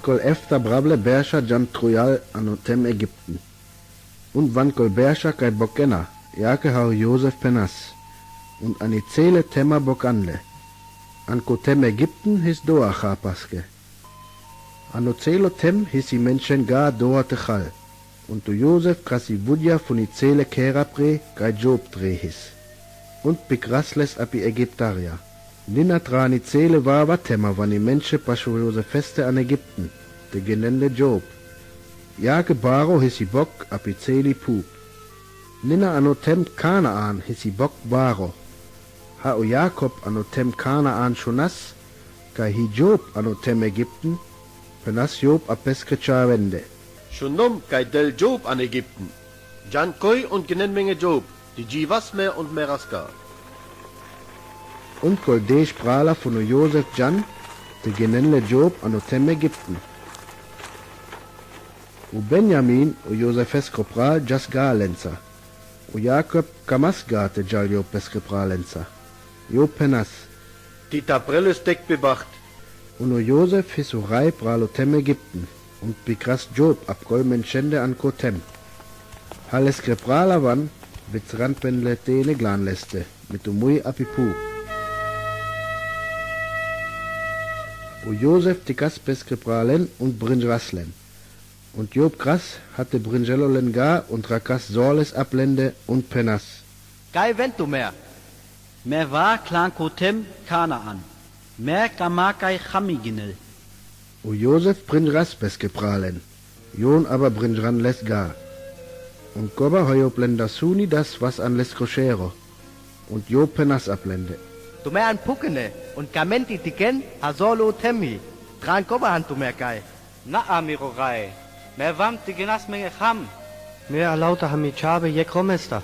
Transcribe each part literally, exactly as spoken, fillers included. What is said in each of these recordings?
Kol efta brable bèrxa djan trujal ano tem Egipten. Un van kol bèrxa kaj bok ena, jake hao Josef pe nas. Un ani cele tema bok anle. An ko tem Egipten his doa cha paske. Ano celo tem his i menčen ga doa te chal. Un tu Josef kras i vudja fun i cele kera pre kaj Džob dre his. Un pi kras les api Egiptarja. Nina tra ani cele vava tema van i menče pašu Josefeste an Egipten, te genende Džob. Jake baro his i bok api celi pup. Nina ano tem Kanaan his i bok baro. Hao Jakob ano tem Kanaan šun nas, kaj hi Džob ano tem Egipten, pe nas Džob a peskre čavende. Šun nom kaj del Džob an Egipten. Džan koj un genen menge Džob, ti dži vas me un me raska. Un kol deš prala fun o Josef džan, te genen le Džob ano tem Egipten. O Benjamin, o Josefeskro pral, džas ga lenca. O Jakob kamas ga te džal jo peskre pralenca. Jo pe nas. Ti ta preles tek pe baht. Un o Josef his o raj pral o tem Egipten, un pi kras Džob ap koj menčende an ko tem. Ha leskre prala van, vec ran pen le tene glan leste, mit o muj api pup. O Josef tikas peskre pralen un brinžras len. Un Džob kras, ha te brinželo len ga un trakas zoles ap lende un pe nas. Kaj ventu me? Me va klan ko tem Kanaan. Me kama kaj chami genel. O Josef brinžras peskre pralen. Jon aba brinžran les ga. Un kova ho Džob lenda suni das vas an leskro šero. Un Džob pe nas ap lende. Tu me an pukene, un kamen ti tiken, ha zolo tem hi. Tran kova han tu me kaj. Na a mi ro raj. Me vam ti genas menge cham. Me a lauta ha mi čave jek romesta.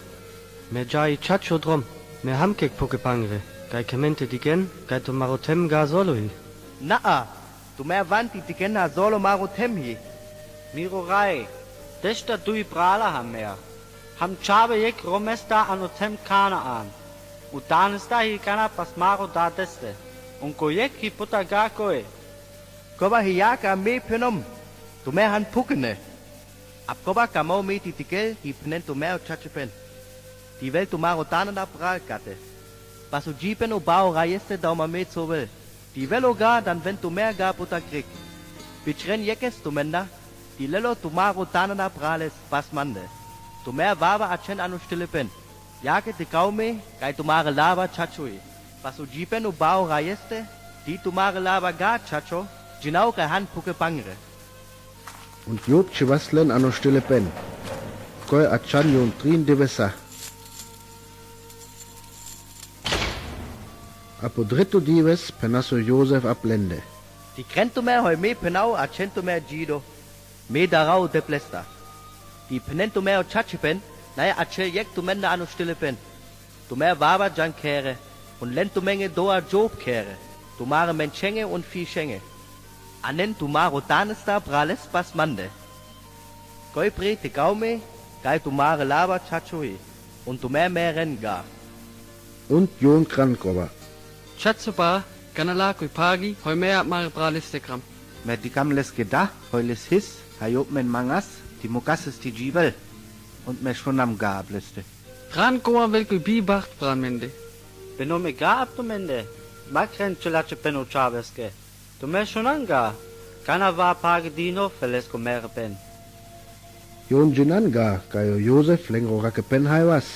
Me dža i čačo drom. Me ham kek puke pangre. Kaj kamen ti tiken, kaj tu maro tem ga zolo hi. Na a, tu me van ti tiken ha zolo maro tem hi. Mi ro raj. Tešta duj prala ha me. Ham čave jek romesta ano tem Kanaan. U tanesta hi kana pas maro dadeste. Un ko jek hi puta ga koj. Kova hi jaka me pe nom. Tu me han pukene. Ap kova kamao me ti tikel hi penen tu me o čače pen. Ti vel tu maro tananda pral kate. Pas u dži pen u bao rajeste dao ma me co vel. Ti vel o ga dan ven tu me ga puta krik. Pi čren jekes tu menda. Ti lelo tu maro tananda prales pas mande. Tu me vava ačen ano štile pen. Jake ti kao me, kaj tu mare lava čačo hi. Pas u dži pen u bao rajeste, ti tu mare lava ga čačo, džinao kaj han puke pangre. Un Džob čivas len ano štile pen. Koj ačan jon trin divesa. A po dreto dives pe nas o Josef ap lende. Ti kren tu me hoj me penao ačen tu me džido. Me darao de plesta. Ti penen tu me o čače pen, naj ačel jek tu menda ano štile pen. Tu me vava džan kere, un len tu menge doa Džob kere, tu mare menčenge un fišenge. Anen tu maro tanesta prales pas mande. Koj pri ti kao me, kaj tu mare lava čačo hi, un tu me me ren ga. Un jon kran kova. Čače pa, kana la koj pagi, hoj me ap mare praleste kram. Me ti kam leske da, hoj les his, ha Džob men mangas, ti mukas es ti dživel. Un me šunam ga ap leste. Ran kova vel koj bi baht pran mende. Peno me ga ap tu mende, ma kren čelače peno čaveske. Tu me šunan ga, kana va pagi dino feles ko mere pen. Jon džinan ga, kaj o Josef lengre o rake pen haj vas.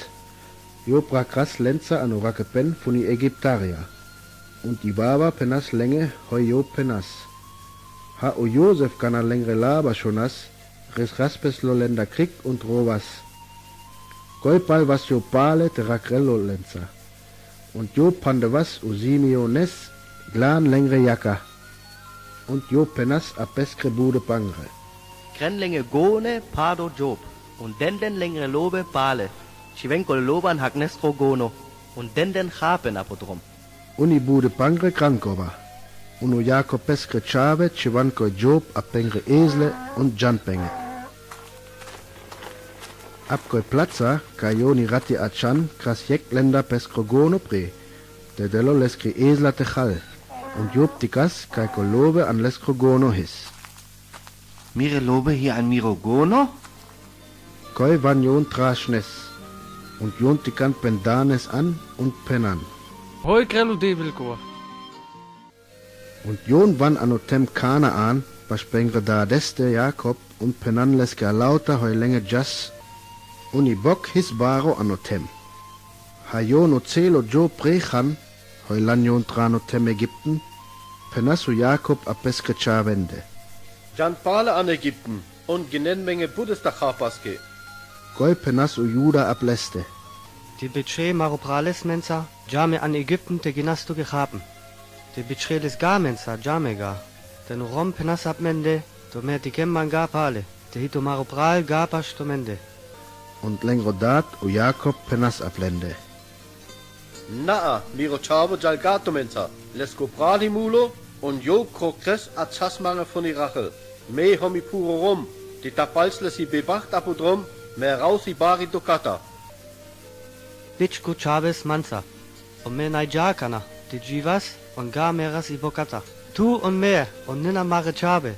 Džob prakras lenca ano rake pen funi Egiptarja. Un ti vava pe nas lenge hoj Džob pe nas. Ha o Josef kana lengre lava šunas, ris raspes lo lenda krik un trovas. Koj pal vas Džob pale te rakrelo lenca. Un Džob pande vas u zimi jo nes, glan lengre jaka. Un Džob pe nas a peskre bude pangre. Kren lenge gone pado Džob, un denden lengre love pale, čiven kol lovan hak neskro gono, un denden chapen apodrom. Un i bude pangre kran kova. Un o jako peskre čave čivan koj Džob a pengre ezle un džan penge. Ap koj placa, kaj jon i rati ačan, kras jek lenda peskro gono pri, te delo leskri ezla te chal, un Džob tikas kaj kol love an leskro gono his. Mire love hi an miro gono. Koj van jon tra snes, un jon tikan pen danes an un pen an. Hoj krelu di vilkua. Un jon van ano tem Kanaan, paš pengre dadeste Jakob, un pen an leske alauta hoj lenge džas, un i bok his baro ano tem. Ha jon o celo džo pre Chan, hoj lan jon tra ano tem Egipten, penas o Jakob a peske čavende. Džan pale an Egipten, un ginen menge budesta chapaske. Koj penas o Juda ap leste. Ti bi čre maro prales menca, džame an Egipten te ginas tu gechapen. Ti bi čre les ga menca, džame ga. Ten o rom penas ap mende, to me ti kem man ga pale, te hi to maro pral ga paš to mende. Un lengro dad o Jakob penas ap lende. Naa, miro čavo džal ga to menca, lesko pral hi mulo, un jo kro kres a čas mange foni Rachel. Me ho mi puro rom, ti ta pals lesi bebacht apo drom, me raus i bari dokata. Bičku čaves manca, o me naj džakana, ti dživas, un ga meras i bokata. Tu un me, un nina mare čave.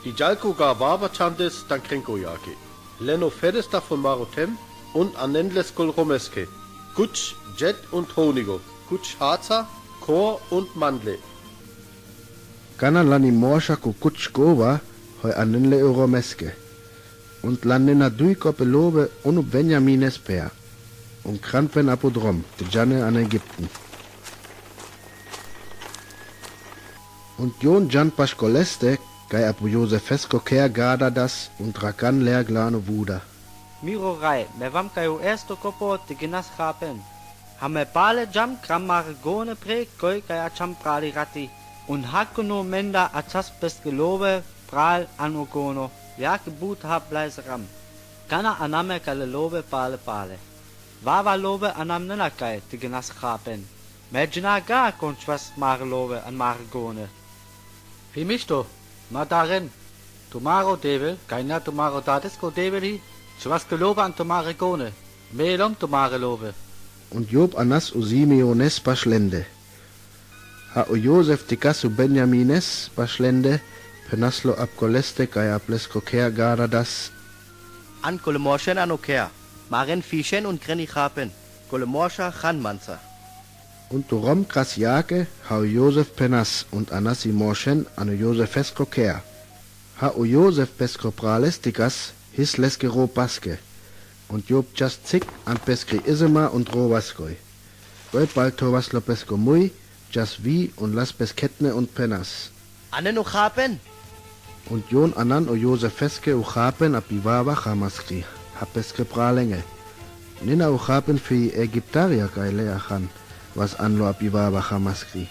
I džalko ga vava čandes dan krenko jake. Leno fedesta fon maro tem, un anen leskol romeske. Kuč džet un tonigo, kuč haca, kor un mandle. Kana lani moša ko kuč kova, hoj anen le o romeske. Un tlan nina dujkope love unu Benjamines pea. Un kranpen apo drom, te džane an Egipten. Un jon džan paš ko leste, kaj apo Josefesko kea gadadas, un trakan lea glano vuda. Miro raj, me vam kaj o esto kopo te ginas chapen. Ha me pale džam kram mare gone pre koj kaj a čam prali rati. Un hakono menda a čas peske love pral an o gono, jake but ha blajz ram. Kana aname kale love pale pale. Vava love anam nena kaj te ginas chapen. Me džina ga kon čvas mare love an mare gone. Hi mišto, ma daren, to maro devel, kaj na to maro dadesko devel hi, čvaske love an to mare gone, me lom to mare love. Un job anas o Simeones paš lende. Ha o Josef tikas o Benjamines paš lende, penas lo ap ko leste kaj ap lesko kea gadadas. An kole mošen an o kea, maren fišen un kreni chapen, kole moša Chan manca. Un to rom kras jake, ha o Josef penas un anas i mošen an o Josefesko kea. Ha o Josef pesko prales tikas, his leske ro paske. Un job čas cik an peskri izema un ro vaskoj. Koj pal to vas lo pesko muj, čas vi un las pesketne un penas. Anen o chapen. Un jon anan o Josefeske o chapen api vava chamaskri, ha peske pralenge. Nina o chapen fi Egiptarja kaj lea Chan, vas an lo api vava chamaskri.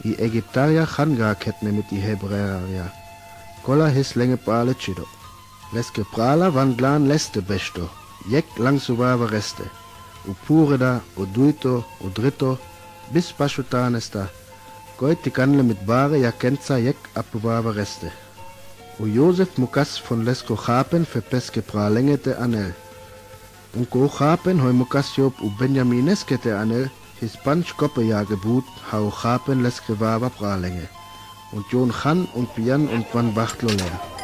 I Egiptarja Chan ga ketne mit i Hebrearja. Kola his lenge pale čido. Leske prala van glan leste bešto, jek lang so vava reste. O pureda, o dujto, o drito, bis paš o tanesta. Koj tikan le mit bare jakenca jek apo vava reste. O Josef mukas fon lesko chapen fe peske pralenge te anel. Un ko o chapen hoj mukas job o Benjamineske te anel, his panč kope jake but, ha o chapen leske vava pralenge. Un jon Chan un pijan un pan vachtlo lea.